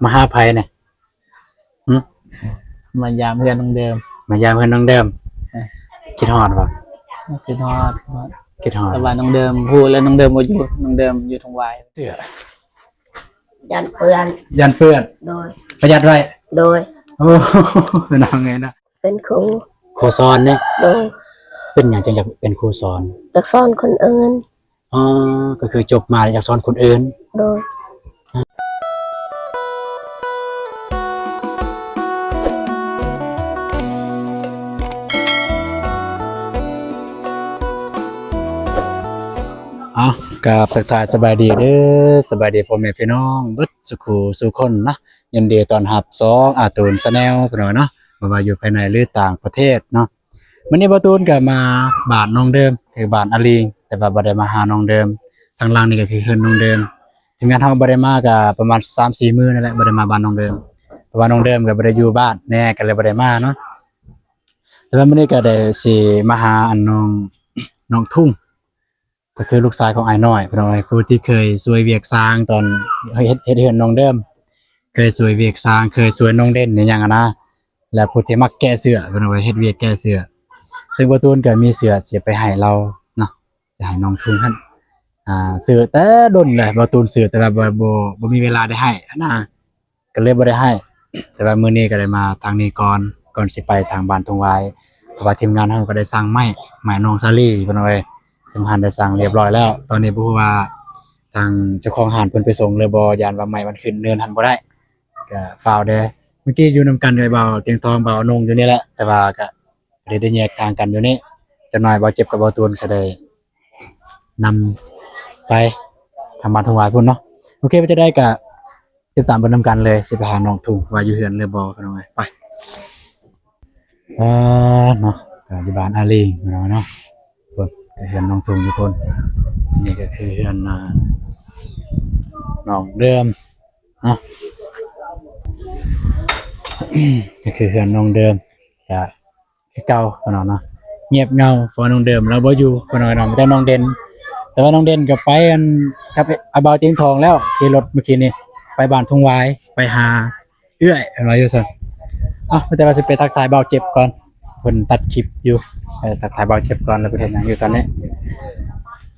ມາຫາໃຜນີ້? ຫຶ? ມາຢາມເຮືອນນ້ອງເດີມ. ມາຢາມເຮືອນນ້ອງເດີມ. ເອີ ຄິດຮອດບໍ່? ຄິດຮອດ ຄິດຮອດ ຄິດຮອດ ແຕ່ວ່ານ້ອງເດີມ ຮູ້ແລ້ວນ້ອງເດີມບໍ່ຢູ່ ນ້ອງເດີມຢູ່ທົ່ງຫວາຍ. ເສື້ອ ຢ້ານເປື້ອນ. ຢ້ານເປື້ອນ. ໂດຍ. ປະຢັດໄວ້. ໂດຍ. ໂອ້ ນ້ອງເອີຍເນາະ. ເປັນຄູ. ຄູສອນເດ້? ໂດຍ. ເປັນຫຍັງຈຶ່ງຢາກເປັນຄູສອນ? ຢາກສອນຄົນອື່ນ. ອໍ ກໍຄືຈົບມາແລ້ວຢາກສອນຄົນອື່ນ. ໂດຍ. ເອົາ ກາບທັກທາຍສະບາຍດີເດີ ສະບາຍດີພໍ່ແມ່ພີ່ນ້ອງເບິດສູ່ຄູ່ສູ່ຄົນເນາະ. ຍິນດີຕ້ອນຮັບຊ່ອງອາຕູນ Channel ພີ່ນ້ອງເນາະ ບໍ່ວ່າຢູ່ພາຍໃນ ຫຼື ຕ່າງປະເທດເນາະ. ມື້ນີ້ບ່າວຕູນກໍມາບ້ານນ້ອງເດີມ ຄືບ້ານອາລີງ ແຕ່ວ່າບໍ່ໄດ້ມາຫານ້ອງເດີມ. ທາງຫຼັງນີ້ກໍຄືເຮືອນນ້ອງເດີມ. ທີມງານເຮົາບໍ່ໄດ້ມາກໍປະມານສາມສີ່ມື້ນັ້ນແຫຼະ ບໍ່ໄດ້ມາບ້ານນ້ອງເດີມ ເພາະວ່ານ້ອງເດີມກໍບໍ່ໄດ້ຢູ່ບ້ານແດ່ ກໍເລີຍບໍ່ໄດ້ມາເນາະ. ແຕ່ວ່າມື້ນີ້ກໍໄດ້ຊິມາຫາອັນນ້ອງ ນ້ອງທຸງ ກໍຄືລູກຊາຍຂອງອ້າຍນ້ອຍ ເພິ່ນວ່າ ຜູ້ທີ່ເຄີຍຊ່ວຍວຽກຊ່າງຕອນເຮັດ ເຮັດເຮືອນນ້ອງເດີມ ເຄີຍຊ່ວຍວຽກຊ່າງ ເຄີຍຊ່ວຍນ້ອງເດັ່ນອີ່ຫຍັງຫັ້ນນະ ແລະ ຜູ້ທີ່ມັກແກະເສື້ອ ເພິ່ນວ່າ ເຮັດວຽກແກະເສື້ອ. ເຊິ່ງບ່າວຕູນກໍມີເສື້ອຊິໄປໃຫ້ລາວເນາະ ຊິໃຫ້ນ້ອງທຸງຫັ້ນ ອ່າ ຊື້ແຕ່ດົນແລ້ວ ບ່າວຕູນຊື້ ແຕ່ວ່າບໍ່ ບໍ່ ບໍ່ມີເວລາໄດ້ໃຫ້ຫັ້ນນະ. ກໍເລີຍບໍ່ໄດ້ໃຫ້ ແຕ່ວ່າມື້ນີ້ກໍໄດ້ມາທາງນີ້ກ່ອນ ກ່ອນຊິໄປທາງບ້ານທົ່ງຫວາຍ ເພາະວ່າທີມງານເຮົາກໍໄດ້ສັ່ງໄມ້ ໄມ້ນ້ອງສາລີ ພີ່ນ້ອງເອີຍ ທີມງານໄດ້ສັ່ງຮຽບຮ້ອຍແລ້ວ. ຕອນນີ້ບໍ່ຮູ້ວ່າທາງເຈົ້າຂອງຮ້ານເພິ່ນໄປສົ່ງຫຼືບໍ່ ຢ້ານວ່າໄມ້ມັນຂຶ້ນເນີນຫັ້ນບໍ່ໄດ້ ກໍຟ້າວແດ່. ເມື່ອກີ້ຢູ່ນຳກັນກັບບ່າວຕຽງທອງ ບ່າວນົງຢູ່ນີ້ແຫຼະ ແຕ່ວ່າກໍໄດ້ ໄດ້ແຍກທາງກັນຢູ່ນີ້. ຈັກໜ້ອຍບ່າວເຈັບກັບບ່າວຕູນຊິໄດ້ນຳໄປທາງບ້ານທົ່ງຫວາຍພຸ້ນເນາະ. ໂອເຄ ວ່າຈະໄດ້ກໍ ຕິດຕາມເບິ່ງນຳກັນເລີຍ ຊິໄປຫານ້ອງທຸງວ່າຢູ່ເຮືອນຫຼືບໍ່ ພີ່ນ້ອງເອີຍ. ໄປ ອ່າ ເນາະ ກໍຢູ່ບ້ານອາລີງເນາະ ເນາະ ເພິ່ນ ເຮືອນນ້ອງທຸງຢູ່ພຸ້ນ. ນີ້ກໍຄືເຮືອນ ອ່າ ນ້ອງເດີມເນາະ ກໍຄືເຮືອນນ້ອງເດີມ ກະ ຄືເກົ່າ ພີ່ນ້ອງເນາະ ງຽບເຫງົາ ເພາະວ່ານ້ອງເດີມລາວບໍ່ຢູ່ ພີ່ນ້ອງເນາະ ມີແຕ່ນ້ອງເດັ່ນ. ແຕ່ວ່ານ້ອງເດັ່ນກໍໄປ ອັນ ກັບອ້າຍບ່າວຕຽງທອງແລ້ວ ຂີ່ລົດມື້ກີ້ນີ້ໄປບ້ານທົ່ງຫວາຍ ໄປຫາເອື້ອຍ ເພິ່ນວ່າຢູ່ຊັ້ນ. ເອົ້າ ມີແຕ່ວ່າຊິໄປທັກທາຍບ່າວເຈັບກ່ອນ ເພິ່ນຕັດຄລິບຢູ່ ໄປທັກທາຍບ່າວເຈັບກ່ອນ ແລ້ວເພິ່ນເຮັດຫຍັງຢູ່ຕອນນີ້.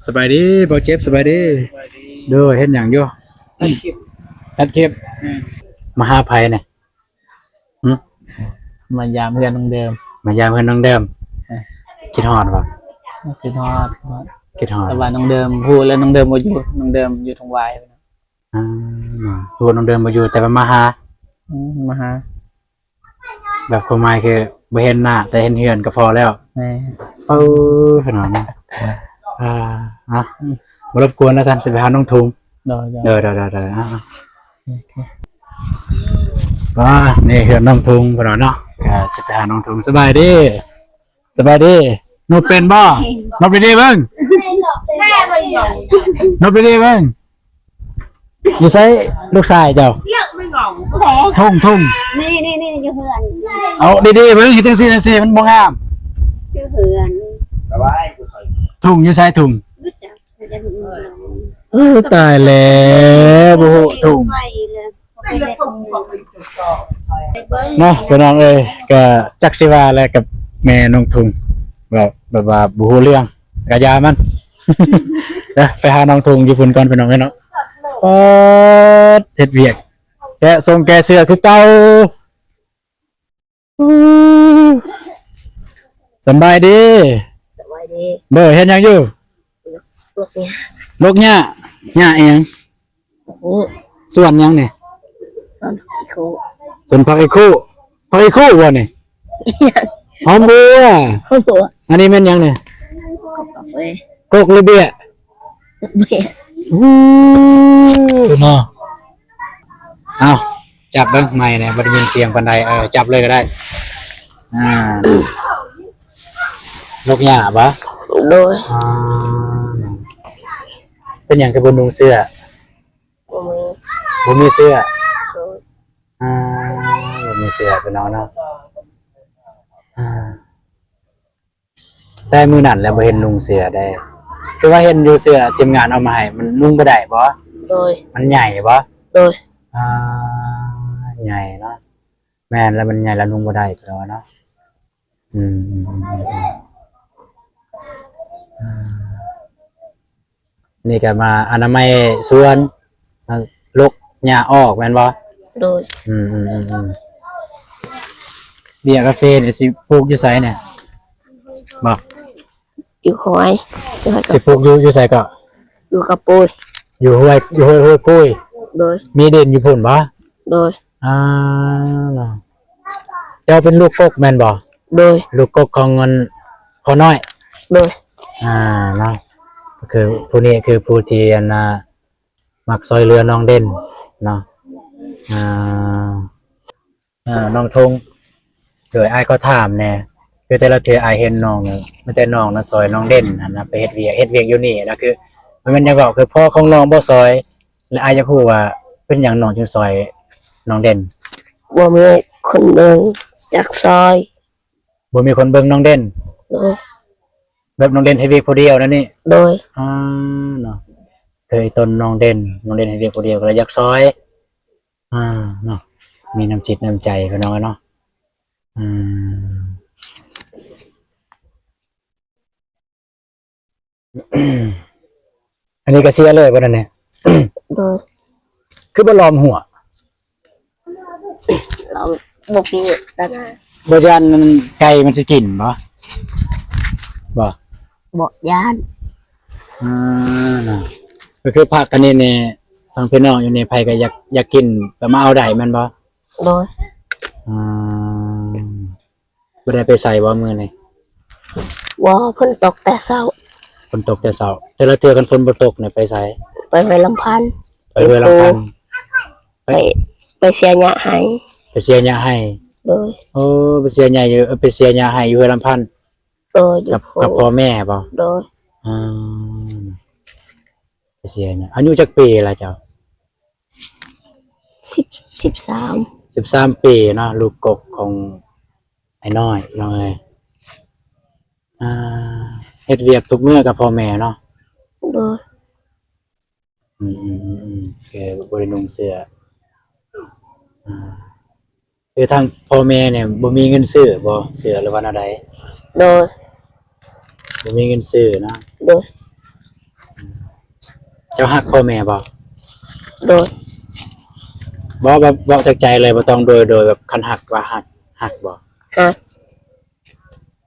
ສະບາຍດີບ່າວເຈັບ ສະບາຍດີ. ໂດຍ ເຮັດຫຍັງຢູ່? ຕັດຄລິບ ຕັດຄລິບ. ແມ່ນ. ມາຫາໃຜນີ້? ຫຶ? ມາຢາມເຮືອນນ້ອງເດີມ. ມາຢາມເຮືອນນ້ອງເດີມ. ເອີ ຄິດຮອດບໍ່? ຄິດຮອດ ຄິດຮອດ ຄິດຮອດ ແຕ່ວ່ານ້ອງເດີມ ຮູ້ແລ້ວນ້ອງເດີມບໍ່ຢູ່ ນ້ອງເດີມຢູ່ທົ່ງຫວາຍ. ອ່າ ຮູ້ນ້ອງເດີມບໍ່ຢູ່ ແຕ່ວ່າມາຫາ. ອືມ ມາຫາ ແບບຄວາມໝາຍຄືບໍ່ເຫັນໜ້າ ແຕ່ເຫັນເຮືອນກໍພໍແລ້ວ. ແມ່ນ. ເອີ ຂະໜາດນັ້ນ. ອ່າ ອ່ະ ອືມ ບໍ່ລົບກວນແລ້ວຊັ້ນ ຊິໄປຫານ້ອງທຸງ. ໂດຍ ໂດຍ ໂດຍ ອ່າ ໂອເຄ ວ່າ ນີ້ເຮືອນນ້ອງທຸງ ພີ່ນ້ອງເນາະ ກໍຊິໄປຫານ້ອງທຸງ. ສະບາຍດີ ສະບາຍດີ. ນົບເປັນບໍ່? ນົບດີໆເບິ່ງ ນົບດີໆເບິ່ງ. ຢູ່ໃສລູກຊາຍເຈົ້າ? ທຸງ ທຸງ ນີ້ໆໆ ຢູ່ເຮືອນ. ເອົາດີໆເບິ່ງ ເຮັດຈັ່ງຊີ້ ຈັ່ງຊີ້ມັນບໍ່ງາມ. ຢູ່ເຮືອນ. ທຸງຢູ່ໃສ? ທຸງ ເອີ ຕາຍແລ້ວ ບໍ່ຮູ້ທຸງເນາະ ພີ່ນ້ອງເອີຍ. ກໍຈັກຊິວ່າແຫຼະກັບແມ່ນ້ອງທຸງ ເວົ້າແບບວ່າບໍ່ຮູ້ເລື່ອງ ກະຢ່າມັນ. ໄປຫານ້ອງທຸງຢູ່ພຸ້ນກ່ອນ ພີ່ນ້ອງເອີຍເນາະ. ປາດ ເຮັດວຽກ ແກະຊົງແກະເສື້ອຄືເກົ່າ. ສຳບາຍດີ. ສະບາຍດີ. ໂດຍ ເຮັດຫຍັງຢູ່? ລົກຫຍ້າ. ລົກຫຍ້າ. ຫຍ້າອີ່ຫຍັງ? ໂອ້ ສວນຫຍັງນີ້? ສວນຜັກອີໂຄ. ສວນຜັກອີໂຄ. ຜັກອີໂຄບໍ່ນີ້? ຫອມບົວ. ຫອມບົວ. ອັນນີ້ແມ່ນຫຍັງນີ້? ກາເຟ. ກົກຫຼືເບຍ? ເບຍ. ໂອ້ ເນາະ. ເອົາ ຈັບເບິ່ງໄມ້ແດ່ ບໍ່ໄດ້ຍິນສຽງປານໃດ. ເອີ ຈັບເລີຍກໍໄດ້. ອ່າ ລົກຫຍ້າບໍ່? ໂດຍ. ອ່າ ເປັນຫຍັງຄືບໍ່ນຸ່ງເສື້ອ? ບໍ່ມີ ບໍ່ມີເສື້ອ. ໂດຍ. ອ່າ ບໍ່ມີເສື້ອ ພີ່ນ້ອງເນາະ. ອ່າ ແຕ່ມື້ນັ້ນແຫຼະບໍ່ເຫັນນຸ່ງເສື້ອໃດ. ຄືວ່າເຫັນຢູ່ເສື້ອທີມງານເອົາມາໃຫ້ ມັນນຸ່ງບໍ່ໄດ້ບໍ່? ໂດຍ. ມັນໃຫຍ່ບໍ່? ໂດຍ. ອ່າ ໃຫຍ່ເນາະ. ແມ່ນ ລະມັນໃຫຍ່ລະນຸ່ງບໍ່ໄດ້ ເພິ່ນວ່າເນາະ. ອືມ ອືມ ອືມ ອືມ ອ່າ ນີ້ກໍມາອະນາໄມສວນ ມາລົກຫຍ້າອອກແມ່ນບໍ່? ໂດຍ. ອືມ ອືມ ອືມ ອືມ ເບ້ຍກາເຟນີ້ຊິປູກຢູ່ໃສນີ້? ບໍ່ ຢູ່ຫ້ວຍ ຢູ່ຫ້ວຍ ຊິປູກຢູ່ ຢູ່ໃສເກາະ? ຢູ່ກະປຸຍ ຢູ່ຫ້ວຍ ຢູ່ຫ້ວຍ ຫ້ວຍປຸຍ. ໂດຍ. ມີດິນຢູ່ພຸ້ນບໍ່? ໂດຍ. ອ່າ ເຈົ້າເປັນລູກກົກແມ່ນບໍ່? ໂດຍ. ລູກກົກຂອງອັນພໍ່ນ້ອຍ? ໂດຍ. ອ່າ ເນາະ ກໍຄືຜູ້ນີ້ຄືຜູ້ທີ່ອັນນ່າ ມັກຊ່ອຍເຫຼືອນ້ອງເດັ່ນເນາະ. ອ່າ ອ່າ ນ້ອງທົງ ໂດຍ ອ້າຍຂໍຖາມແດ່ ຄືແຕ່ລະເທື່ອອ້າຍເຫັນນ້ອງນະ ມີແຕ່ນ້ອງນະຊ່ອຍນ້ອງເດັ່ນຫັ້ນນະ ໄປເຮັດວຽກ ເຮັດວຽກຢູ່ນີ້ນະ ຄືມັນແມ່ນຫຍັງເກາະ ຄືພໍ່ຂອງນ້ອງບໍ່ຊ່ອຍ ແລະ ອ້າຍຢາກຮູ້ວ່າເປັນຫຍັງນ້ອງຈຶ່ງຊ່ອຍນ້ອງເດັ່ນ? ບໍ່ມີຄົນເບິ່ງ ຢາກຊ່ອຍ. ບໍ່ມີຄົນເບິ່ງນ້ອງເດັ່ນ? ໂດຍ. ແບບນ້ອງເດັ່ນເຮັດວຽກຜູ້ດຽວນັ້ນນີ້? ໂດຍ. ອ່າ ເນາະ ຄືອີ່ຕົນນ້ອງເດັ່ນ ນ້ອງເດັ່ນເຮັດວຽກຜູ້ດຽວກໍເລີຍຢາກຊ່ອຍ. ອ່າ ເນາະ ມີນ້ຳຈິດນ້ຳໃຈພີ່ນ້ອງເນາະ. ອືມ ອັນນີ້ກໍເສຍເລີຍບໍ່ນັ້ນນີ້? ໂດຍ. ຄືບໍ່ລ້ອມຮົ້ວ? ເຮົາບໍ່ຮູ້ກັນນະ. ບໍ່ຢ້ານໄກ່ມັນຊິກິນບໍ່? ບໍ່ ບໍ່ຢ້ານ. ອ່າ ເນາະ ກໍຄືຜັກອັນນີ້ນີ້ ທາງພີ່ນ້ອງຢູ່ນີ້ ໃຜກໍຢາກ ຢາກກິນກໍມາເອົາໄດ້ແມ່ນບໍ່? ໂດຍ. ອ່າ ບໍ່ໄດ້ໄປໃສບໍ່ມື້ນີ້? ບໍ່ ຝົນຕົກແຕ່ເຊົ້າ. ຝົນຕົກແຕ່ເຊົ້າ. ແຕ່ລະເທື່ອຄັນຝົນບໍ່ຕົກນີ້ໄປໃສ? ໄປຫ້ວຍລຳພັນ. ໄປຫ້ວຍລຳພັນ. ໄປ ໄປເສຍຫຍ້າໄຮ່. ໄປເສຍຫຍ້າໄຮ່. ໂດຍ. ໂອ້ ໄປເສຍຫຍ້າຢູ່ ເອີ ໄປເສຍຫຍ້າໄຮ່ຢູ່ຫ້ວຍລຳພັນ. ໂດຍ. ກັບ ກັບພໍ່ແມ່ບໍ່? ໂດຍ. ອືມ ໄປເສຍຫຍ້າ. ອາຍຸຈັກປີລະເຈົ້າ? ສິບ ສິບສາມ. ສິບສາມປີເນາະ ລູກກົກຂອງອ້າຍນ້ອຍເນາະເອີຍ. ອ່າ ເຮັດວຽກທຸກມື້ກັບພໍ່ແມ່ເນາະ? ໂດຍ. ອືມ ອືມ ອືມ ອືມ ຄືບໍ່ໄດ້ນຸ່ງເສື້ອ. ອ່າ ຄືທາງພໍ່ແມ່ນີ້ບໍ່ມີເງິນຊື້ບໍ່ ເສື້ອ ຫຼືວ່າແນວໃດ? ໂດຍ. ບໍ່ມີເງິນຊື້ເນາະ? ໂດຍ. ເຈົ້າຮັກພໍ່ແມ່ບໍ່? ໂດຍ. ເວົ້າແບບ ເວົ້າຈາກໃຈເລີຍ ບໍ່ຕ້ອງໂດຍ ໂດຍແບບ ຄັນຮັກວ່າຮັກ ຮັກບໍ່? ຮັກ.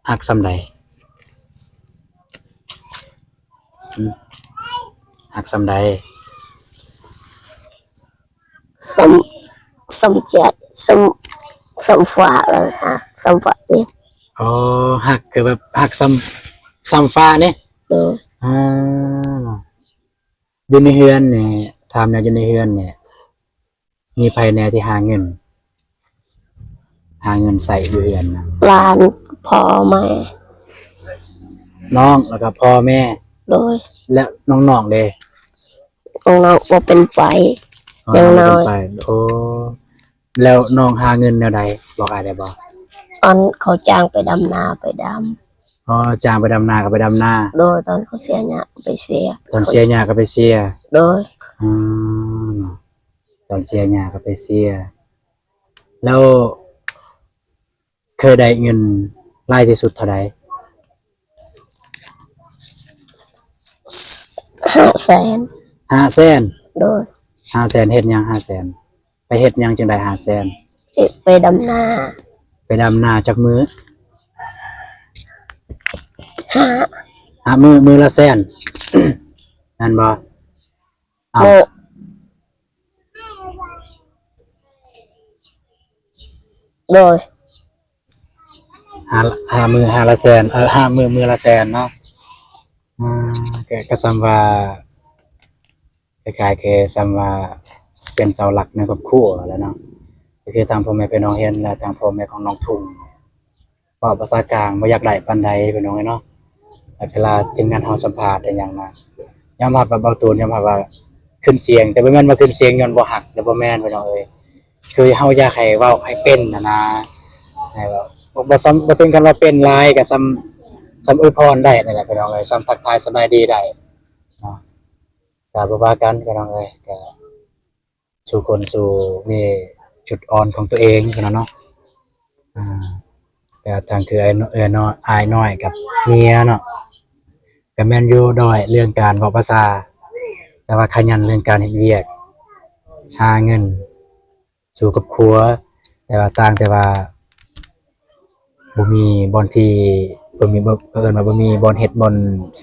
ຮັກສ່ຳໃດ? ຫຶ? ຮັກສ່ຳໃດ? ສ່ຳ ສ່ຳຈະ ສ່ຳ ສ່ຳຟ້າລະ ຮັກສ່ຳຟ້າເດ້. ອໍ ຮັກຄືແບບຮັກສ່ຳ ສ່ຳຟ້ານີ້? ໂດຍ. ອໍ ຢູ່ໃນເຮືອນນີ້ ຖາມແດ່ ຢູ່ໃນເຮືອນນີ້ ມີໃຜແດ່ທີ່ຫາເງິນ ຫາເງິນໃຊ້ຢູ່ເຮືອນນະ? ຫຼານ ພໍ່ແມ່ ນ້ອງ ແລ້ວກໍພໍ່ແມ່. ໂດຍ. ແລ້ວນ້ອງໆເດ? ນ້ອງໆບໍ່ເປັນໄປ. ອໍ ຍັງນ້ອຍ. ໂອ້ ແລ້ວນ້ອງຫາເງິນແນວໃດ ບອກອ້າຍໄດ້ບໍ່? ຕອນເຂົາຈ້າງໄປດຳນາ ໄປດຳ. ອໍ ຈ້າງໄປດຳນາກໍໄປດຳນາ. ໂດຍ. ຕອນເຂົາເສຍຫຍ້າກໍໄປເສຍ. ຕອນເສຍຫຍ້າກໍໄປເສຍ. ໂດຍ. ອືມ ຕອນເສຍຫຍ້າກໍໄປເສຍ. ແລ້ວເຄີຍໄດ້ເງິນຫຼາຍທີ່ສຸດເທົ່າໃດ? ຫ້າແສນ. ຫ້າແສນ? ໂດຍ. ຫ້າແສນເຮັດຫຍັງຫ້າແສນ? ໄປເຮັດຫຍັງຈຶ່ງໄດ້ຫ້າແສນ? ເອີ ໄປດຳນາ. ໄປດຳນາຈັກມື້? ຫ້າ ຫ້າມື້ ມື້ລະແສນ ແມ່ນບໍ່? ເອົາ ໂດຍ. ຫ້າ ຫ້າມື້ຫ້າລະແສນ ເອີ ຫ້າມື້ມື້ລະແສນເນາະ. ອືມ ກໍ ກໍສ່ຳວ່າ ຄ້າຍໆຄືສ່ຳວ່າເປັນເສົາຫຼັກໃນຄອບຄົວແຫຼະເນາະ. ກໍຄືທາງພໍ່ແມ່ພີ່ນ້ອງເຫັນ ແລະ ທາງພໍ່ແມ່ຂອງນ້ອງທຸງ ເວົ້າພາສາກາງບໍ່ຢາກໄດ້ປານໃດພີ່ນ້ອງເອີຍເນາະ. ແລະ ເວລາທີມງານເຮົາສຳພາດອີ່ຫຍັງນະ ຍອມຮັບວ່າເບົາຕູນ ຍອມຮັບວ່າຂຶ້ນສຽງ ແຕ່ບໍ່ແມ່ນວ່າຂຶ້ນສຽງຍ້ອນບໍ່ຮັກ ແລະ ບໍ່ແມ່ນພີ່ນ້ອງເອີຍ. ຄືເຮົາຢາກໃຫ້ເວົ້າໃຫ້ເປັນຫັ້ນນະ ໃຫ້ເວົ້າ ບໍ່ ບໍ່ສ່ຳ ບໍ່ເຖິງຂັ້ນວ່າເປັນຫຼາຍ ກໍສ່ຳ ສ່ຳອວຍພອນໄດ້ນັ້ນແຫຼະພີ່ນ້ອງເອີຍ ສ່ຳທັກທາຍສະບາຍດີໄດ້ເນາະ. ກໍບໍ່ວ່າກັນພີ່ນ້ອງເອີຍ ກໍສູ່ຄົນສູ່ມີ ຈຸດອ່ອນຂອງຕົວເອງຊັ້ນນະເນາະ. ອ່າ ແຕ່ທາງຄືອ້າຍນ້ອຍ ເອື້ອຍນ້ອຍ ອ້າຍນ້ອຍກັບເມຍເນາະ ກໍແມ່ນຢູ່ດ້ອຍເລື່ອງການເວົ້າພາສາ ແຕ່ວ່າຂະຫຍັນເລື່ອງການເຮັດວຽກ ຫາເງິນ ສູ່ຄອບຄົວ ແຕ່ວ່າຕ່າງແຕ່ວ່າບໍ່ມີບ່ອນທີ່ ບໍ່ມີ ເອີ້ນວ່າບໍ່ມີບ່ອນເຮັດບ່ອນ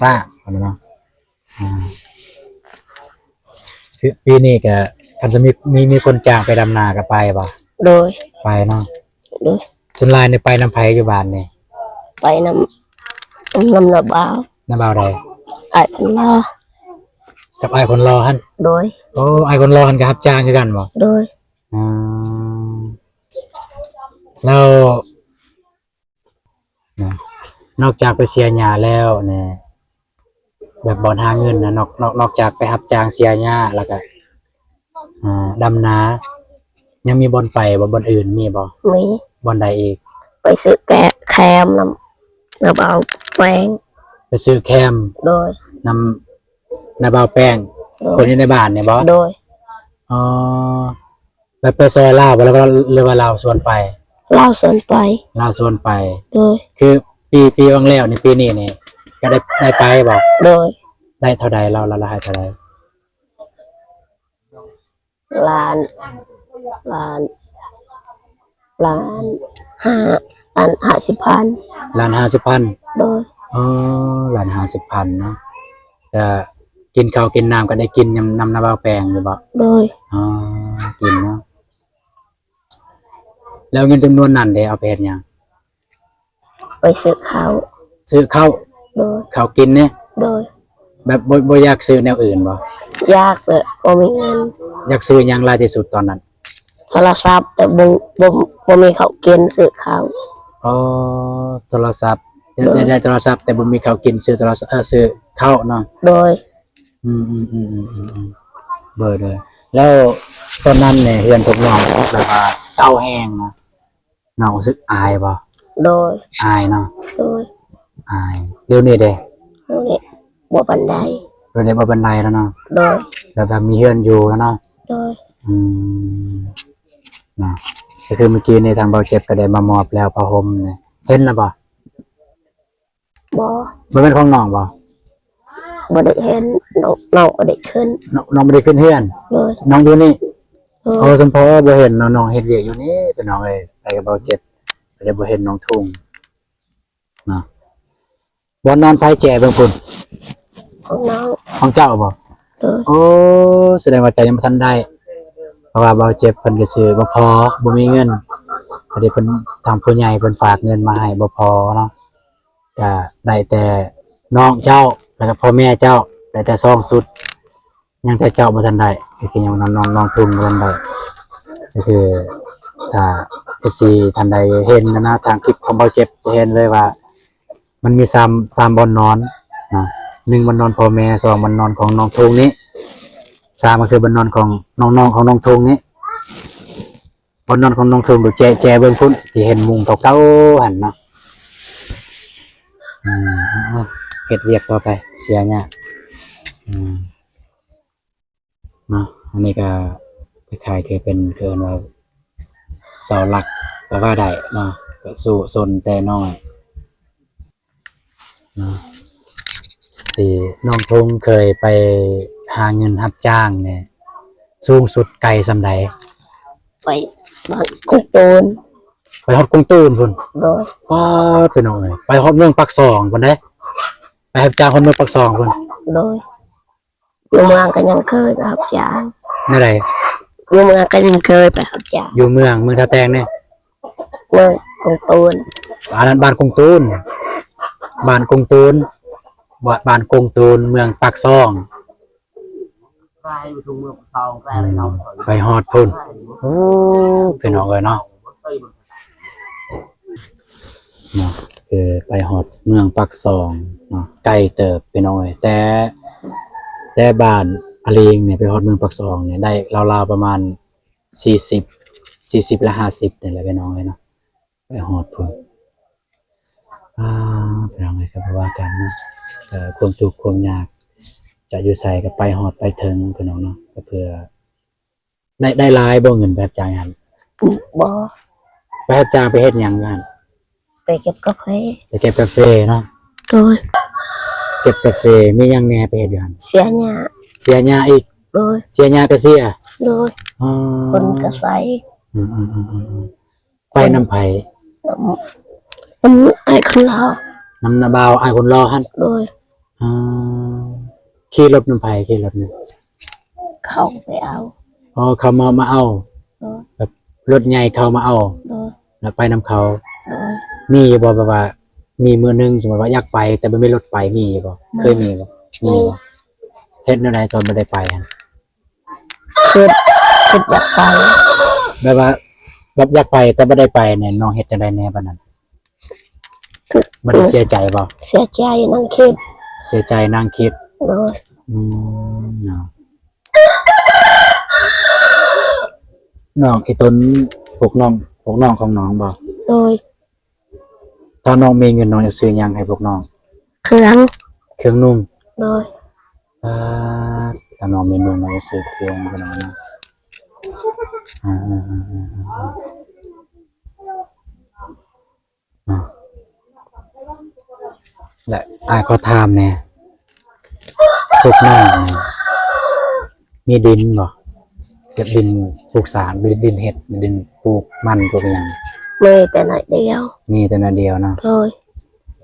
ສ້າງຫັ້ນນະເນາະ. ອ່າ ຄືປີນີ້ກະ ຄັນຈະມີ ມີ ມີຄົນຈ້າງໄປດຳນາກະໄປບໍ່? ໂດຍ ໄປເນາະ. ໂດຍ ສ່ວນຫຼາຍນີ້ໄປນຳໃຜຢູ່ບ້ານນີ້? ໄປນຳ ນຳນ້າບ່າວ. ນ້າບ່າວໃດ? ອ້າຍຄົນລໍ. ກັບອ້າຍຄົນລໍຫັ້ນ? ໂດຍ. ໂອ້ ອ້າຍຄົນລໍຫັ້ນກໍຮັບຈ້າງຄືກັນບໍ່? ໂດຍ. ອືມ ແລ້ວ ນອກຈາກໄປເສຍຫຍ້າແລ້ວນີ້ ແບບບ່ອນຫາເງິນນະ ນອກ ນອກ ນອກຈາກໄປຮັບຈ້າງເສຍຫຍ້າ ແລ້ວກະ ອ່າ ດຳນາ ຍັງມີບ່ອນໄປບໍ່? ບ່ອນອື່ນມີບໍ່? ມີ. ບ່ອນໃດອີກ? ໄປຊື້ແກະ ແຄມນຳນ້າບ່າວແປ້ງ. ໄປຊື້ແຄມ? ໂດຍ. ນຳນ້າບ່າວແປ້ງ? ໂດຍ. ຄົນຢູ່ໃນບ້ານນີ້ບໍ່? ໂດຍ. ອໍ ແລ້ວໄປຊ່ອຍລາວບໍ່ ຫຼືວ່າລາວຊວນໄປ? ລາວຊວນໄປ. ລາວຊວນໄປ. ໂດຍ. ຄືປີ ປີຫວ່າງແລ້ວນີ້ ປີນີ້ນີ້ກໍໄດ້ ໄດ້ໄປບໍ່? ໂດຍ. ໄດ້ເທົ່າໃດ? ລາວ ລາວ ລາວໃຫ້ເທົ່າໃດ? ລ້ານ ລ້ານ ລ້ານຫ້າ ລ້ານຫ້າສິບພັນ. ລ້ານຫ້າສິບພັນ? ໂດຍ. ອໍ ລ້ານຫ້າສິບພັນເນາະ. ກະກິນເຂົ້າກິນນ້ຳກໍໄດ້ກິນນຳ ນຳນ້າບ່າວແປ້ງຢູ່ບໍ່? ໂດຍ. ອໍ ກິນເນາະ. ແລ້ວເງິນຈຳນວນນັ້ນເດ ເອົາໄປເຮັດຫຍັງ? ໄປຊື້ເຂົ້າ. ຊື້ເຂົ້າ? ໂດຍ. ເຂົ້າກິນນີ້? ໂດຍ. ແບບບໍ່ ບໍ່ຢາກຊື້ແນວອື່ນບໍ່? ຢາກ ແຕ່ບໍ່ມີເງິນ. ຢາກຊື້ຫຍັງຫຼາຍທີ່ສຸດຕອນນັ້ນ? ໂທລະສັບ ແຕ່ບໍ່ ບໍ່ ບໍ່ມີເຂົ້າກິນ ຊື້ເຂົ້າ. ອໍ ໂທລະສັບ ໂດຍ. ຢາກໄດ້ໂທລະສັບ ແຕ່ບໍ່ມີເຂົ້າກິນ ຊື້ໂທລະສັບ ເອີ ຊື້ເຂົ້າເນາະ. ໂດຍ. ອືມ ໂດຍໆ ແລ້ວຕອນນັ້ນນີ້ເຮືອນພວກນ້ອງແບບວ່າເກົ່າແຮງນະ ນ້ອງຮູ້ສຶກອາຍບໍ່? ໂດຍ. ອາຍເນາະ. ໂດຍ. ອາຍ. ດຽວນີ້ເດ? ດຽວນີ້ບໍ່ປານໃດ. ດຽວນີ້ບໍ່ປານໃດແລ້ວເນາະ. ໂດຍ. ແບບວ່າມີເຮືອນຢູ່ແລ້ວເນາະ. ໂດຍ. ອືມ ເນາະ ກໍຄືມື້ກີ້ນີ້ທາງເບົາເຈັບກໍໄດ້ມາມອບແລ້ວຜ້າຫົ່ມນີ້ ເຫັນແລ້ວບໍ່? ບໍ່. ບໍ່ແມ່ນຂອງນ້ອງບໍ່? ບໍ່ໄດ້ເຫັນ ນ້ອງ ນ້ອງບໍ່ໄດ້ຂຶ້ນ. ນ້ອງ ນ້ອງບໍ່ໄດ້ຂຶ້ນເຮືອນ. ໂດຍ. ນ້ອງຢູ່ນີ້. ໂດຍ. ໂອ້ ສົມພໍບໍ່ເຫັນເນາະ ນ້ອງເຮັດວຽກຢູ່ນີ້ ພີ່ນ້ອງເອີຍ ໄປກັບເບົາເຈັບ ກໍເລີຍບໍ່ເຫັນນ້ອງທຸງເນາະ. ບ່ອນນອນໃຜແຈເບິ່ງພຸ້ນ? ຂອງນ້ອງ. ຂອງເຈົ້າບໍ່? ໂດຍ. ໂອ້ ສະແດງວ່າເຈົ້າຍັງບໍ່ທັນໄດ້ ເພາະວ່າເບົາເຈັບເພິ່ນກໍຊື້ບໍ່ພໍ ບໍ່ມີເງິນ ພໍດີເພິ່ນ ທາງຜູ້ໃຫຍ່ເພິ່ນຝາກເງິນມາໃຫ້ບໍ່ພໍເນາະ. ກະໄດ້ແຕ່ນ້ອງເຈົ້າ ແລ້ວກະພໍ່ແມ່ເຈົ້າ ໄດ້ແຕ່ສອງຊຸດ ຍັງແຕ່ເຈົ້າບໍ່ທັນໄດ້ ກໍຄືຍັງນ້ອງ ນ້ອງ ນ້ອງທຸງບໍ່ທັນໄດ້. ກໍຄືຖ້າເອັຟຊີທ່ານໃດເຫັນນະ ທາງຄລິບຂອງເບົາເຈັບຈະເຫັນເລີຍວ່າ ມັນມີສາມ ສາມບ່ອນນອນນະ ໜຶ່ງບ່ອນນອນພໍ່ແມ່ ສອງບ່ອນນອນຂອງນ້ອງທຸງນີ້ ສາມກໍຄືບ່ອນນອນຂອງນ້ອງໆຂອງນ້ອງທຸງນີ້. ບ່ອນນອນຂອງນ້ອງທຸງ ແຈ ແຈເບິ່ງພຸ້ນ ທີ່ເຫັນມຸງເກົ່າໆຫັ້ນເນາະ. ອືມ ເຮັດວຽກຕໍ່ໄປ ເສຍຫຍ້າ ອືມ ເນາະ. ອັນນີ້ກໍຄ້າຍໆຄືເປັນ ເອີ້ນວ່າເສົາຫຼັກກໍວ່າໄດ້ເນາະ ກໍສູ້ຊົນແຕ່ນ້ອຍ ເນາະ ທີ່ນ້ອງທຸງເຄີຍໄປຫາເງິນຮັບຈ້າງນີ້ ສູງສຸດໄກສ່ຳໃດ? ໄປບ້ານກົງຕູນ. ໄປຮອດກົງຕູນພຸ້ນ? ໂດຍ. ປາດ ພີ່ນ້ອງເອີຍ ໄປຮອດເມືອງປາກຊ່ອງພຸ້ນເດ້ ໄປຮັບຈ້າງຮອດເມືອງປາກຊ່ອງພຸ້ນ? ໂດຍ. ຢູ່ເມືອງກໍຍັງເຄີຍໄປຮັບຈ້າງ. ແນວໃດ? ຢູ່ເມືອງກໍຍັງເຄີຍໄປຮັບຈ້າງ. ຢູ່ເມືອງ ເມືອງທ່າແຕງນີ້? ເມືອງກົງຕູນ. ອັນນັ້ນບ້ານກົງຕູນ ບ້ານກົງຕູນ ບ້ານກົງຕູນ ເມືອງປາກຊ່ອງ. ອືມ ໄປຮອດພຸ້ນ. ໂອ້ ພີ່ນ້ອງເອີຍເນາະ. ເນາະ ຄືໄປຮອດເມືອງປາກຊ່ອງເນາະ ໄກເຕີບພີ່ນ້ອງເອີຍ ແຕ່ ແຕ່ບ້ານອາລີງນີ້ໄປຮອດເມືອງປາກຊ່ອງນີ້ໄດ້ລາວໆປະມານສີ່ສິບ ສີ່ສິບ ຫຼື ຫ້າສິບນີ້ແຫຼະພີ່ນ້ອງເອີຍເນາະ ໄປຮອດພຸ້ນ. ອ່າ ພີ່ນ້ອງເອີຍ ກໍບໍ່ວ່າກັນເນາະ ເອີ ຄວາມທຸກຄວາມຍາກຈະຢູ່ໃສກໍໄປຮອດໄປເຖິງພີ່ນ້ອງເນາະ ກໍເພື່ອ ໄດ້ ໄດ້ຫຼາຍບໍ່ເງິນໄປຮັບຈ້າງຫັ້ນ? ບໍ່ ໄປຮັບຈ້າງໄປເຮັດຫຍັງຢູ່ຫັ້ນ? ໄປເກັບກາເຟ. ໄປເກັບກາເຟເນາະ. ໂດຍ. ເກັບກາເຟ ມີຫຍັງແດ່ໄປເຮັດຢູ່ຫັ້ນ? ເສຍຫຍ້າ. ເສຍຫຍ້າອີກ? ໂດຍ. ເສຍຫຍ້າກະເສຍ? ໂດຍ. ອໍ ຄົນກະໃສ່. ອືມໆໆໆ ໄປນຳໃຜ? ນຳ ນຳອ້າຍຄົນຫຼໍ່. ນຳນ້າບ່າວອ້າຍຄົນຫຼໍ່ຫັ້ນ? ໂດຍ. ອໍ ຂີ່ລົດນຳໃຜ? ຂີ່ລົດນຳ ເຂົາໄປເອົາ. ອໍ ເຂົາມາ ມາເອົາ. ໂດຍ. ແບບລົດໃຫຍ່ເຂົາມາເອົາ. ໂດຍ. ແລ້ວໄປນຳເຂົາ. ໂດຍ. ມີຢູ່ບໍ່ ແບບວ່າ ມີມື້ໜຶ່ງ ສົມມຸດວ່າຢາກໄປ ແຕ່ບໍ່ມີລົດໄປ ມີຢູ່ບໍ່? ມີ. ເຄີຍມີບໍ່? ມີ. ມີບໍ່? ເຮັດແນວໃດຕອນບໍ່ໄດ້ໄປຫັ້ນ? ຄິດ ຄິດຢາກໄປ. ແບບວ່າ ແບບຢາກໄປແຕ່ບໍ່ໄດ້ໄປນີ້ ນ້ອງເຮັດຈັ່ງໃດແດ່ບາດນັ້ນ? ບໍ່ໄດ້ເສຍໃຈບໍ່? ເສຍໃຈ ນັ່ງຄິດ. ເສຍໃຈນັ່ງຄິດ. ໂດຍ. ອືມ ເນາະ ນ້ອງອີຕົນ ພວກນ້ອງ ພວກນ້ອງຂອງນ້ອງບໍ່? ໂດຍ. ຖ້ານ້ອງມີເງິນ ນ້ອງຈະຊື້ຫຍັງໃຫ້ພວກນ້ອງ? ເຄື່ອງ ເຄື່ອງນຸ່ງ. ໂດຍ. ປາດ ຖ້ານ້ອງມີເງິນ ນ້ອງຈະຊື້ເຄື່ອງໃຫ້ນ້ອງເນາະ. ອາ ເນາະ ແລະ ອ້າຍຂໍຖາມແດ່ ພວກນ້ອງນີ້ມີດິນບໍ່? ເຮັດດິນປູກສານ ດິນເຮັດ ດິນປູກມັນ ປູກຫຍັງ? ມີແຕ່ໜ້ອຍດຽວ. ມີແຕ່ໜ້ອຍດຽວເນາະ. ໂດຍ.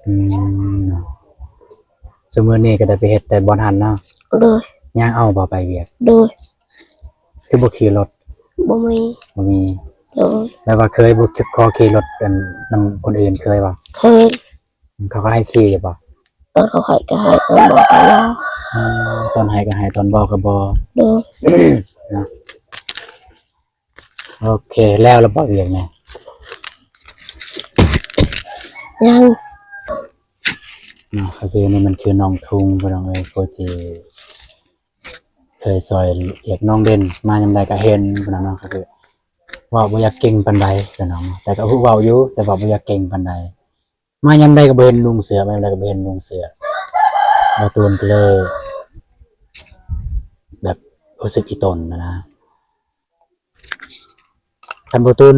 ອືມ ເນາະ ຊຸມື້ນີ້ກໍໄດ້ໄປເຮັດແຕ່ບ່ອນຫັ້ນເນາະ. ໂດຍ. ຍ່າງເອົາບໍ່ໄປວຽກ? ໂດຍ. ຄືບໍ່ຂີ່ລົດ? ບໍ່ມີ. ບໍ່ມີ. ໂດຍ. ແບບວ່າເຄີຍບໍ່ ຂໍຂີ່ລົດອັນນຳຄົນອື່ນເຄີຍບໍ່? ເຄີຍ. ເຂົາກໍໃຫ້ຂີ່ຢູ່ບໍ່? ຕອນເຂົາໃຫ້ກໍໃຫ້ ຕອນບໍ່ກໍບໍ່. ອືມ ຕອນໃຫ້ກໍໃຫ້ ຕອນບໍ່ກໍບໍ່. ໂດຍ. ເນາະ ໂອເຄ ແລ້ວລະບໍ່ວຽກນະ? ຍັງ. ເນາະ ກໍຄືນີ້ມັນຄືນ້ອງທຸງ ພີ່ນ້ອງເອີຍ ຜູ້ທີ່ ເຄີຍຊ່ອຍວຽກນ້ອງເດັ່ນ ມາຍາມໃດກໍເຫັນພຸ້ນນະເນາະ. ກໍຄືເວົ້າບໍ່ຢາກເກັ່ງປານໃດ ພີ່ນ້ອງ ແຕ່ກໍຮູ້ເວົ້າຢູ່ ແຕ່ເວົ້າບໍ່ຢາກເກັ່ງປານໃດ. ມາຍາມໃດກໍບໍ່ເຫັນນຸ່ງເສື້ອ ມາຍາມໃດກໍບໍ່ເຫັນນຸ່ງເສື້ອ. ບ່າວຕູນກໍເລີຍແບບຮູ້ສຶກອີ່ຕົນນະນະ. ຄັນບ່າວຕູນ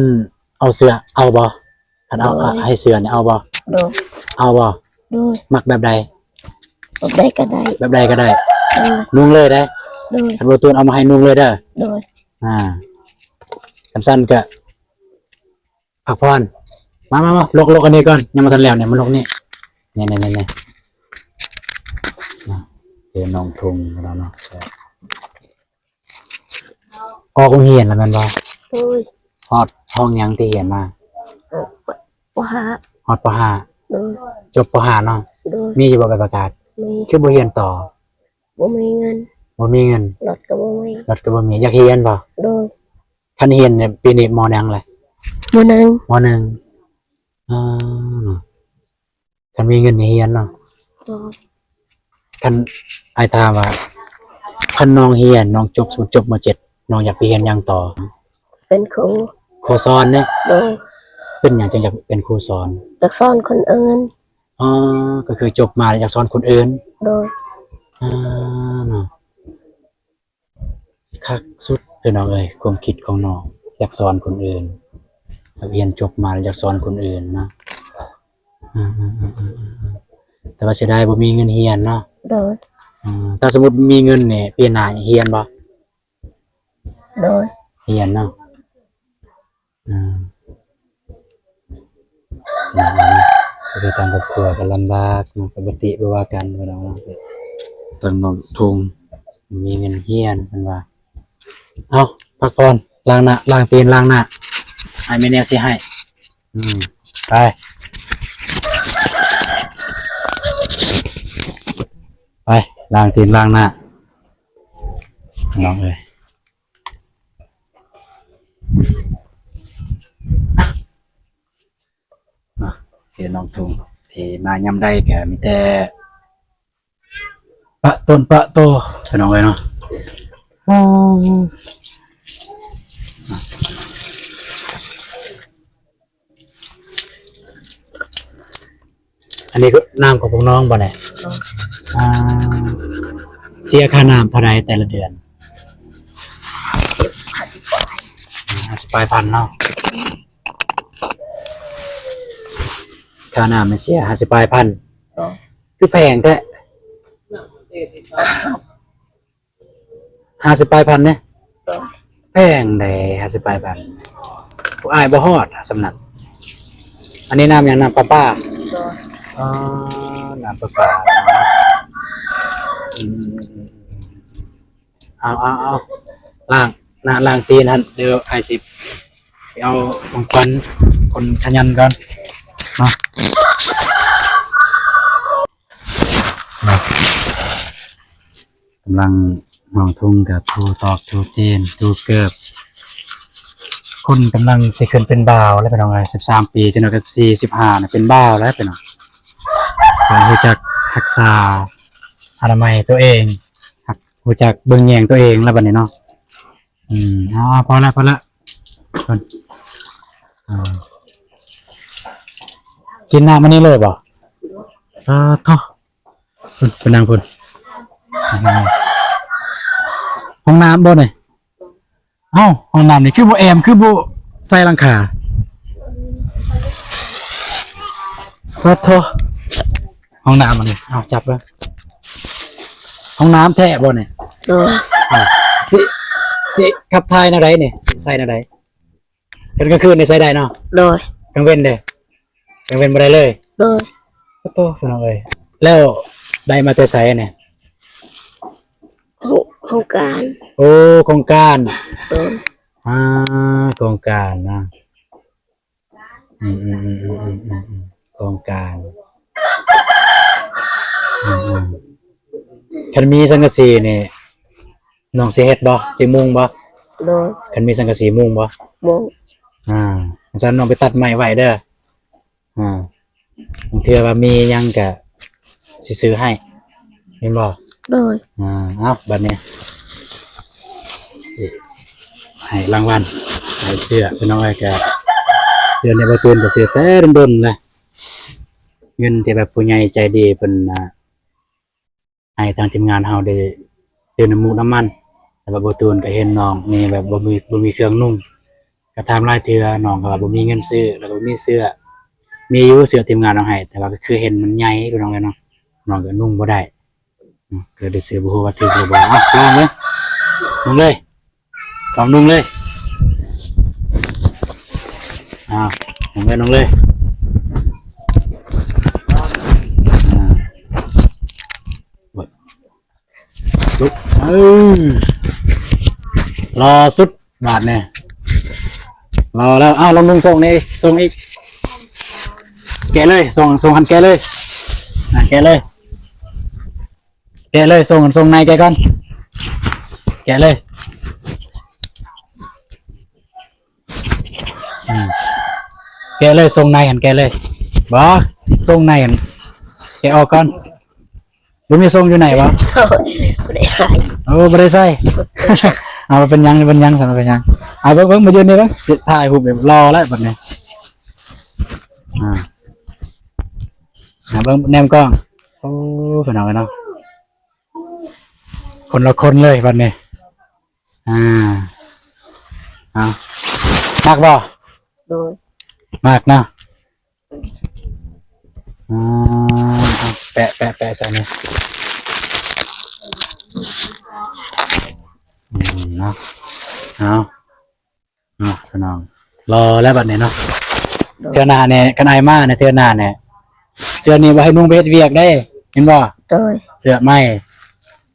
ເອົາເສື້ອ ເອົາບໍ່? ຄັນເອົາ ໂດຍ ໃຫ້ເສື້ອນີ້ເອົາບໍ່? ໂດຍ. ເອົາບໍ່? ໂດຍ. ມັກແບບໃດ? ແບບໃດກໍໄດ້. ແບບໃດກໍໄດ້. ໂດຍ. ນຸ່ງເລີຍເດ້. ໂດຍ. ຄັນບ່າວຕູນເອົາມາໃຫ້ນຸ່ງເລີຍເດີ. ໂດຍ. ອ່າ ຄັນຊັ້ນກໍພັກຜ່ອນ. ມາ ມາ ມາ ຫຼົກ ຫຼົກອັນນີ້ກ່ອນ ຍັງບໍ່ທັນແລ້ວນີ້ ມາຫຼົກນີ້ ນີ້ ນີ້ ນີ້ ນີ້ ເອີ ນ້ອງທຸງຂອງເຮົາເນາະ. ອອກໂຮງຮຽນແລ້ວແມ່ນບໍ່? ໂດຍ. ຮອດຫ້ອງຫຍັງທີ່ຮຽນມາ? ເອີ ປໍຫ້າ. ຮອດປໍຫ້າ. ໂດຍ. ຈົບປໍຫ້າເນາະ. ໂດຍ. ມີຢູ່ບໍ່ໃບປະກາດ? ມີ. ຄືບໍ່ຮຽນຕໍ່? ບໍ່ມີເງິນ. ບໍ່ມີເງິນ. ລົດກໍບໍ່ມີ. ລົດກໍບໍ່ມີ. ຢາກຮຽນບໍ່? ໂດຍ. ຄັນຮຽນນີ້ ປີນີ້ ມໍຫຍັງແຫຼະ? ມໍໜຶ່ງ. ມໍໜຶ່ງ. ເອີ ຄັນມີເງິນນີ້ຮຽນເນາະ. ໂດຍ. ຄັນ ອ້າຍຖາມວ່າ ຄັນນ້ອງຮຽນ ນ້ອງຈົບ ສົມມຸດຈົບ ມໍເຈັດ ນ້ອງຢາກໄປຮຽນຫຍັງຕໍ່? ເປັນຄູ. ຄູສອນເດ້? ໂດຍ. ເປັນຫຍັງຈຶ່ງຢາກເປັນຄູສອນ? ຢາກສອນຄົນອື່ນ. ອໍ ກໍຄືຈົບມາແລ້ວຢາກສອນຄົນອື່ນ. ໂດຍ. ອ່າ ເນາະ. ຄັກສຸດ ພີ່ນ້ອງເອີຍ ຄວາມຄິດຂອງນ້ອງ ຢາກສອນຄົນອື່ນ ນັກຮຽນຈົບມາແລ້ວຢາກສອນຄົນອື່ນເນາະ. ອືມໆໆໆ ແຕ່ວ່າເສຍດາຍບໍ່ມີເງິນຮຽນເນາະ. ໂດຍ. ອືມ ຖ້າສົມມຸດມີເງິນນີ້ ປີໜ້າຮຽນບໍ່? ໂດຍ. ຮຽນເນາະ. ອ່າ ໂດຍ ໂດຍ ໂດຍ ທາງຄອບຄົວກໍລຳບາກເນາະ ກໍບໍ່ຕິບໍ່ວ່າກັນ ພີ່ນ້ອງເນາະ. ທາງນ້ອງທຸງມີເງິນຮຽນ ເພິ່ນວ່າ. ເອົາ ພັກຜ່ອນ ລ້າງໜ້າ ລ້າງຕີນ ລ້າງໜ້າ ອ້າຍມີແນວຊິໃຫ້. ອືມ ໄປ ໄປ ລ້າງຕີນ ລ້າງໜ້າ ນ້ອງເອີຍ. ເນາະ ເຂດໜອງທຸງ ທີ່ມາຍາມໃດກໍມີແຕ່ປະຕົນປະໂຕ ພີ່ນ້ອງເອີຍເນາະ. ອັນນີ້ກໍນ້ຳຂອງພວກນ້ອງບໍ່ແຫຼະ? ອ່າ ເສຍຄ່ານ້ຳເທົ່າໃດແຕ່ລະເດືອນ? ຫ້າ ສິບປາຍພັນເນາະ ຄ່ານ້ຳໃຫ້ເສຍຫ້າສິບປາຍພັນ. ອໍ ຄືແພງແທ້. ຫ້າສິບປາຍພັນເດ້. ໂດຍ ແພງເດ້ ຫ້າສິບປາຍພັນ ຜູ້ອ້າຍບໍ່ຮອດສ່ຳນັ້ນ. ອັນນີ້ນ້ຳຫຍັງ? ນ້ຳປະປາ. ໂດຍ ອໍ ນ້ຳປະປາ. ອືມ ເອົາ ເອົາ ເອົາ ລ້າງ ລ້າງ ລ້າງຕີນຫັ້ນ ດຽວອ້າຍຊິໄປເອົາຂອງຂວັນຄົນຂະຫຍັນກ່ອນເນາະ. ກຳລັງ ນ້ອງທຸງກໍຖູຕອກຖູຕີນຖູເກີບ. ຄົນກຳລັງຊິຂຶ້ນເປັນບ່າວແລ້ວ ພີ່ນ້ອງເອີຍ. ສິບສາມປີ ຈົນວ່າກັບສີ່ ສິບຫ້ານະ ເປັນບ່າວແລ້ວ ພີ່ນ້ອງ. ຕ້ອງຮູ້ຈັກຮັກສາອະນາໄມຕົວເອງ ຮູ້ຈັກເບິ່ງແຍງຕົວເອງແລ້ວບັດນີ້ເນາະ. ອືມ ເອົາ ພໍແລ້ວ ພໍແລ້ວ. ເພິ່ນ ເອີ ກິນນ້ຳອັນນີ້ເລີຍບໍ່? ເອີ ໂທ້ ພຸ້ນ ໄປນັ່ງພຸ້ນ. ຫ້ອງນ້ຳບໍ່ນີ້? ເອົ້າ ຫ້ອງນ້ຳນີ້ຄືບໍ່ແອ້ມ ຄືບໍ່ໃສ່ຫຼັງຄາ? ໂອ້ໂທ້ ຫ້ອງນ້ຳອັນນີ້ ເອົາ ຈັບເບິ່ງ. ຫ້ອງນ້ຳແທ້ບໍ່ນີ້? ໂດຍ ເອົ້າ ຊິ ຊິຂັບຖ່າຍແນວໃດນີ້? ໃສ່ແນວໃດ? ເປັນກາງຄືນນີ້ໃຊ້ໄດ້ເນາະ? ໂດຍ ກາງເວັນເດ້? ກາງເວັນບໍ່ໄດ້ເລີຍ? ໂດຍ ໂອ້ໂຕ ພີ່ນ້ອງເອີຍ ແລ້ວໄດ້ມາແຕ່ໃສນີ້? ໂຄງ ໂຄງການ ໂອ້ ໂຄງການ ໂດຍ ອ່າ ໂຄງການນະ ອືມໆໆໆໆ ໂຄງການ ອືມໆ ຄັນມີສັງກະສີນີ້ ນ້ອງຊິເຮັດບໍ່? ຊິມຸງບໍ່? ໂດຍ ຄັນມີສັງກະສີມຸງບໍ່? ມຸງ ອ່າ ຊັ້ນນ້ອງໄປຕັດໄມ້ໄວ້ເດີ ອ່າ ບາງເທື່ອວ່າມີຫຍັງກະຊິຊື້ໃຫ້ ແມ່ນບໍ່? ໂດຍ ອ່າ ເອົາ ບັດນີ້ ໃຫ້ລາງວັນ ໃຫ້ເສື້ອ ພີ່ນ້ອງເອີຍ ກະເສື້ອນີ້ ບ່າວຕູນກະຊື້ແຕ່ດົນໆແລ້ວ ເງິນທີ່ແບບຜູ້ໃຫຍ່ໃຈດີເພິ່ນ ອ່າ ໃຫ້ທາງທີມງານເຮົາໄດ້ຕື່ມນ້ຳມູກນ້ຳມັນ ແລ້ວກໍບ່າວຕູນກໍເຫັນນ້ອງນີ້ແບບບໍ່ມີ ບໍ່ມີເຄື່ອງນຸ່ງ ກໍຖາມຫຼາຍເທື່ອ ນ້ອງກໍວ່າບໍ່ມີເງິນຊື້ ແລ້ວກໍບໍ່ມີເສື້ອ ມີຢູ່ເສື້ອທີມງານເອົາໃຫ້ ແຕ່ວ່າກໍຄືເຫັນມັນໃຫຍ່ ພີ່ນ້ອງເອີຍເນາະ ນ້ອງກໍນຸ່ງບໍ່ໄດ້ ອືມ ກໍເລີຍໄດ້ຊື້ ບໍ່ຮູ້ວ່າຖືກຫຼືບໍ່ ເອົາ ລອງເລີຍ ລອງເລີຍ. ລອງນຸ່ງເລີຍ ອ່າ ນຸ່ງເລີຍ ນຸ່ງເລີຍ ອ່າ ລຸກ ເອີ ຫຼໍ່ສຸດບາດນີ້ ຫຼໍ່ແລ້ວ ອ້າວ ລອງນຸ່ງສົ່ງນີ້ ສົ່ງອີກ ແກະເລີຍ ສົ່ງ ສົ່ງຫັ້ນແກະເລີຍ ອ່າ ແກະເລີຍ. ແກະເລີຍ ສົ່ງ ສົ່ງໃນແກະກ່ອນ ແກະເລີຍ ອືມ ແກະເລີຍ ສົ່ງໃນຫັ້ນແກະເລີຍ ບໍ່ ສົ່ງໃນຫັ້ນແກະອອກກ່ອນ ບໍ່ມີສົ່ງຢູ່ໃນບໍ່? ບໍ່ໄດ້ໃສ່ ໂອ້ ບໍ່ໄດ້ໃສ່ ເອົາ ບໍ່ເປັນຫຍັງ ບໍ່ເປັນຫຍັງ ບໍ່ເປັນຫຍັງ ເອົາ ເບິ່ງ ເບິ່ງ ມາຢືນນີ້ເບິ່ງ ຊິຖ່າຍຮູບ ຫຼໍ່ແລ້ວບັດນີ້ ອ່າ ເບິ່ງ ແນມກ້ອງ ໂອ້ ພີ່ນ້ອງເອີຍເນາະ. ຄົນລະຄົນເລີຍບັດນີ້ ອ່າ ເອົາ ມັກບໍ່? ໂດຍ ມັກເນາະ ອ່າ ແປະ ແປະ ແປະໃສ່ນີ້ ອືມ ເນາະ ເອົາ. ເນາະ ພີ່ນ້ອງ ຫຼໍ່ແລ້ວບັດນີ້ເນາະ ໂດຍ ເທື່ອໜ້ານີ້ ຄັນອ້າຍມານີ້ ເທື່ອໜ້ານີ້ ເສື້ອນີ້ບໍ່ໃຫ້ນຸ່ງໄປເຮັດວຽກເດ້ ເຫັນບໍ່? ໂດຍ ເສື້ອໃໝ່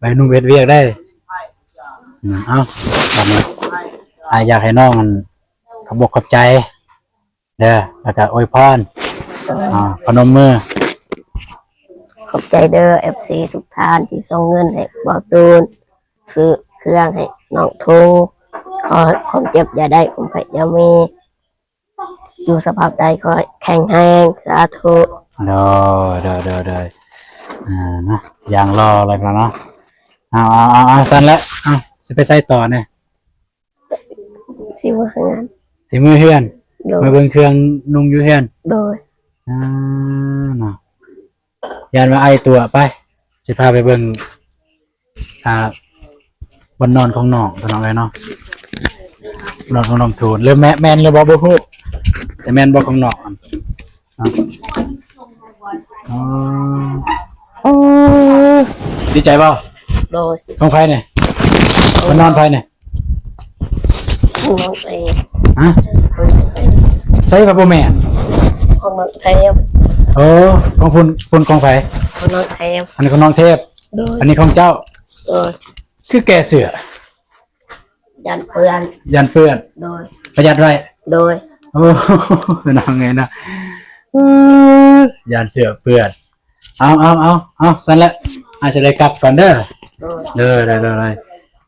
ບໍ່ໃຫ້ນຸ່ງໄປເຮັດວຽກເດ້ ອືມ ເອົາ ບັດນີ້ ອ້າຍຢາກໃຫ້ນ້ອງ ອັນ ຂອບອົກຂອບໃຈເດີ ແລ້ວກໍອວຍພອນ ໂດຍ ອ່າ ພະນົມມື ຂອບໃຈເດີ ເອັຟຊີ ທຸກທ່ານທີ່ສົ່ງເງິນໃຫ້ບ່າວຕູນ ຊື້ເຄື່ອງໃຫ້ນ້ອງທຸງ ຂໍໃຫ້ຄວາມເຈັບຢ່າໄດ້ ຄວາມໄຂ້ຢ່າມີ ຢູ່ສະພາບໃດຂໍໃຫ້ແຂງແຮງ ສາທຸ ໂດຍ ໂດຍ ໂດຍ ໂດຍ ອ່າ ນະ ຢ່າງຫຼໍ່ເລີຍເນາະ ເອົາ ເອົາ ເອົາ ເອົາ ຊັ້ນແຫຼະ ເອົາ ຊິໄປໃສຕໍ່ນີ້? ຊິເມືອເຮືອນ ຊິເມືອເຮືອນ ໂດຍ ມາເບິ່ງເຄື່ອງນຸ່ງຢູ່ເຮືອນ ໂດຍ ອ່າ ເນາະ ຢ້ານວ່າອ້າຍຕົວະ ໄປ ຊິພາໄປເບິ່ງ ອ່າ ບ່ອນນອນຂອງນ້ອງ ພີ່ນ້ອງເອີຍເນາະ ນອນຂອງນ້ອງທູນ ຫຼືແມ່ນ ແມ່ນຫຼືບໍ່ ບໍ່ຮູ້ ແຕ່ແມ່ນບໍ່ຂອງນ້ອງຫັ້ນ? ອໍ ອໍ ດີໃຈບໍ່? ໂດຍ. ຂອງໃຜນີ້? ຂອງ ມັນນອນໃຜນີ້? ຂອງນ້ອງເອງ. ຮະ? ຂອງນ້ອງເອງ. ໃສວ່າບໍ່ແມ່ນ? ຂອງນ້ອງເທບ. ໂອ້ ຂອງພຸ້ນ ພຸ້ນຂອງໃຜ? ຂອງນ້ອງເທບ. ອັນນີ້ຂອງນ້ອງເທບ. ໂດຍ. ອັນນີ້ຂອງເຈົ້າ? ໂດຍ. ຄືແກ່ເສື້ອ? ຢ້ານເປື້ອນ. ຢ້ານເປື້ອນ. ໂດຍ. ປະຢັດໄວ້. ໂດຍ. ໂອ້ ນ້ອງເອີຍເນາະ ຢ້ານເສື້ອເປື້ອນ. ເອົາ ເອົາ ເອົາ ເອົາ ຊັ້ນແຫຼະ ອ້າຍຊິໄດ້ກັບກ່ອນເດີ. ໂດຍ. ເດີ ໂດຍ ໂດຍ ໂດຍ.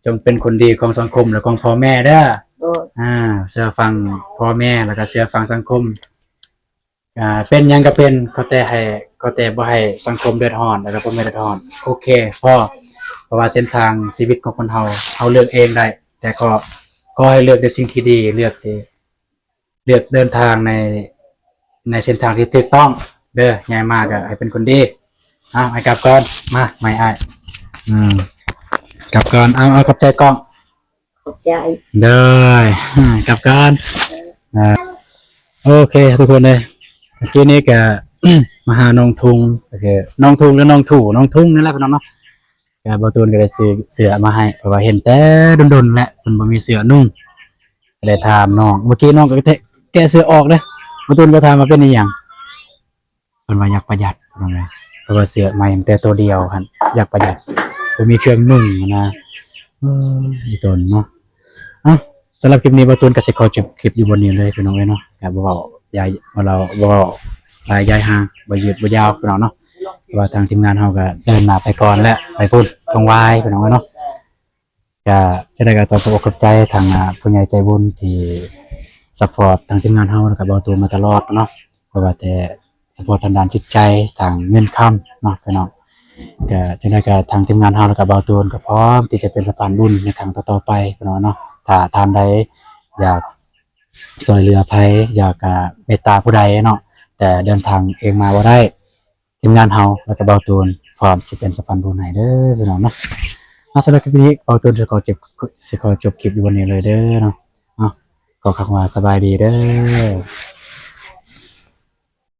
ຈົ່ງເປັນຄົນດີຂອງສັງຄົມ ແລະ ຂອງພໍ່ແມ່ເດີ. ໂດຍ. ອ່າ ເຊື່ອຟັງພໍ່ແມ່ ແລ້ວກໍເຊື່ອຟັງສັງຄົມ. ອ່າ ເປັນຫຍັງກໍເປັນ ຂໍແຕ່ໃຫ້ ຂໍແຕ່ບໍ່ໃຫ້ສັງຄົມເດືອດຮ້ອນ ແລ້ວກໍພໍ່ແມ່ເດືອດຮ້ອນ ໂອເຄພໍ. ເພາະວ່າເສັ້ນທາງຊີວິດຂອງຄົນເຮົາ ເຮົາເລືອກເອງໄດ້ ແຕ່ກໍຂໍໃຫ້ເລືອກໃນສິ່ງທີ່ດີ ເລືອກທີ່ ເລືອກເດີນທາງໃນ ໃນເສັ້ນທາງທີ່ຖືກຕ້ອງເດີ. ໃຫຍ່ມາກໍໃຫ້ເປັນຄົນດີ. ເອົາ ໃຫ້ກັບກ່ອນ ມາ ໃໝ່ອ້າຍ. ອືມ ກັບກ່ອນ. ເອົາ ເອົາ ຂອບໃຈກ້ອງ. ຂອບໃຈ. ໂດຍ ກັບກ່ອນ. ອ່າ ໂອເຄ ທຸກຄົນເອີຍ ເມື່ອກີ້ນີ້ກະ ມາຫານ້ອງທຸງ ກໍຄືນ້ອງທຸງ ຫຼື ນ້ອງຖູ ນ້ອງທຸງນີ້ແຫຼະ ພີ່ນ້ອງເນາະ. ກະບ່າວຕູນກໍໄດ້ຊື້ເສື້ອມາໃຫ້ ເພາະວ່າເຫັນແຕ່ດົນໆແຫຼະ ເພິ່ນບໍ່ມີເສື້ອນຸ່ງ ກໍເລີຍຖາມນ້ອງ. ເມື່ອກີ້ນ້ອງກໍແກະເສື້ອອອກເດ້ ບ່າວຕູນກໍຖາມວ່າເປັນອີ່ຫຍັງ. ເພິ່ນວ່າຢາກປະຢັດ ເພິ່ນວ່າ ເພາະວ່າເສື້ອໃໝ່ແຕ່ໂຕດຽວຫັ້ນ ຢາກປະຢັດ ບໍ່ມີເຄື່ອງນຸ່ງຫັ້ນນະ. ເອີ ອີ່ຕົນເນາະ. ເອົ້າ ສຳລັບຄລິບນີ້ ບ່າວຕູນກໍຊິຂໍຈົບຄລິບຢູ່ບ່ອນນີ້ເລີຍ ພີ່ນ້ອງເອີຍເນາະ. ກໍບໍ່ເວົ້າຢາຍ ບໍ່ເລົ່າ ບໍ່ເວົ້າຫຼາຍຢາຍຫ່າງ ບໍ່ຍືດບໍ່ຍາວ ພີ່ນ້ອງເນາະ. ເພາະວ່າທາງທີມງານເຮົາກໍເດີນໜ້າໄປກ່ອນແລ້ວ ໄປພຸ້ນ ທົ່ງວາຍ ພີ່ນ້ອງເອີຍເນາະ. ກະຈັ່ງໃດກໍຕ້ອງຂອບອົກຂອບໃຈທາງ ອ່າ ຜູ້ໃຫຍ່ໃຈບຸນທີ່ຊັບພອດທາງທີມງານເຮົາ ແລ້ວກໍບ່າວຕູນມາຕະຫຼອດເນາະ. ບໍ່ວ່າແຕ່ຊັບພອດທາງດ້ານຈິດໃຈ ທາງເງິນຄຳເນາະ ພີ່ນ້ອງ. ກະຈັ່ງໃດກໍທາງທີມງານເຮົາ ແລ້ວກໍບ່າວຕູນກໍພ້ອມທີ່ຈະເປັນສະພານບຸນໃນຄັ້ງຕໍ່ໆໄປ ພີ່ນ້ອງເນາະ. ຖ້າທ່ານໃດຢາກຊ່ວຍເຫຼືອໃຜ ຢາກ ອ່າ ເມດຕາຜູ້ໃດເນາະ ແຕ່ເດີນທາງເອງມາບໍ່ໄດ້ ທີມງານເຮົາ ແລ້ວກໍບ່າວຕູນ ພ້ອມຊິເປັນສະພານບຸນໃຫ້ເດີ ພີ່ນ້ອງເນາະ. ເອົາ ສຳລັບຄລິບນີ້ ບ່າວຕູນຊິຂໍຈົບ ຊິຂໍຈົບຄລິບຢູ່ບ່ອນນີ້ເລີຍເດີເນາະ. ເອົາ ຂໍຄຳວ່າສະບາຍດີເດີ.